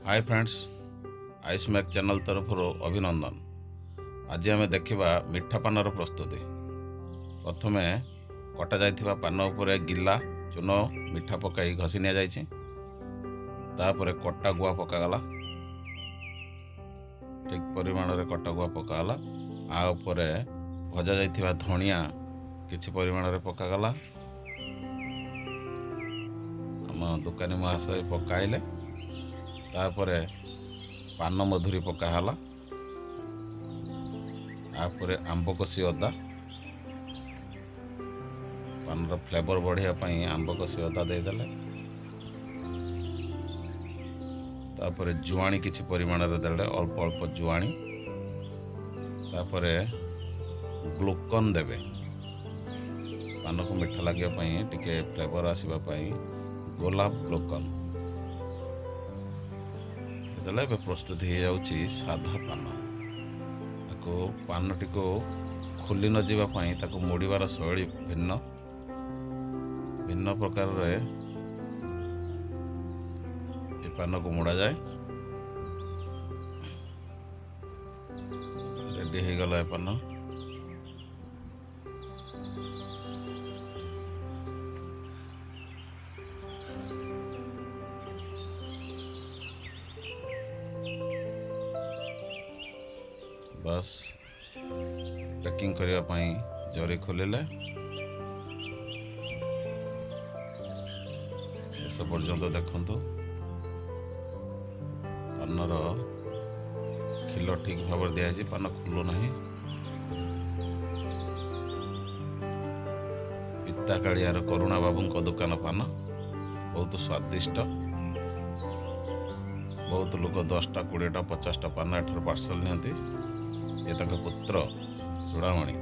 ହାଏ friends, ice Mach channel ତରଫରୁ ଅଭିନନ୍ଦନ। ଆଜି ଆମେ ଦେଖିବା ମିଠା ପାନର ପ୍ରସ୍ତୁତି। ପ୍ରଥମେ କଟାଯାଇଥିବା ପାନ ଉପରେ ଗିଲା ଚୂନ ମିଠା ପକାଇ ଘଷି ନିଆଯାଇଛି। ତାପରେ କଟା ଗୁଆ ପକାଗଲା, ଠିକ୍ ପରିମାଣରେ କଟା ଗୁଆ ପକାଗଲା। ଆ ଉପରେ ଭଜା ଯାଇଥିବା ଧଣିଆ କିଛି ପରିମାଣରେ ପକାଗଲା। ଆମ ଦୋକାନୀ ମହାଶୟ ପକାଇଲେ। ତାପରେ ପାନ ମଧୁରୀ ପକା ହେଲା। ତାପରେ ଆମ୍ବ କଷି ଅଦା, ପାନର ଫ୍ଲେଭର ବଢ଼ିବା ପାଇଁ ଆମ୍ବ କଷି ଅଦା ଦେଇଦେଲେ। ତାପରେ ଜୁଆଣି କିଛି ପରିମାଣରେ ଦେଲେ, ଅଳ୍ପ ଅଳ୍ପ ଜୁଆଣି। ତାପରେ ଗ୍ଲୁକନ୍ ଦେବେ, ପାନକୁ ମିଠା ଲାଗିବା ପାଇଁ, ଟିକେ ଫ୍ଲେଭର ଆସିବା ପାଇଁ ଗୋଲାପ ଗ୍ଲୁକନ୍ ଦେଲେ। ଏବେ ପ୍ରସ୍ତୁତ ହେଇଯାଉଛି ସାଧା ପାନ। ତାକୁ ପାନଟିକୁ ଖୋଲି ନ ଯିବା ପାଇଁ ତାକୁ ମୋଡ଼ିବାର ଶୈଳୀ ଭିନ୍ନ ଭିନ୍ନ ପ୍ରକାରରେ ଏ ପାନକୁ ମୋଡ଼ାଯାଏ। ରେଡି ହେଇଗଲା ଏ ପାନ। ବାସ୍, ପ୍ୟାକିଂ କରିବା ପାଇଁ ଜରି ଖୋଲିଲେ। ଶେଷ ପର୍ଯ୍ୟନ୍ତ ଦେଖନ୍ତୁ। ପାନର ଖିଲ ଠିକ୍ ଭାବରେ ଦିଆଯାଇଛି, ପାନ ଖୋଲୁ ନାହିଁ। ପିତାକାଳିଆର କରୁଣା ବାବୁଙ୍କ ଦୋକାନ ପାନ ବହୁତ ସ୍ୱାଦିଷ୍ଟ। ବହୁତ ଲୋକ 10ଟା, 20ଟା, 50ଟା ପାନ ଏଠାରୁ ପାର୍ସଲ ନିଅନ୍ତି। ଏ ତାଙ୍କ ପୁତ୍ର ଚୂଡ଼ାମଣି।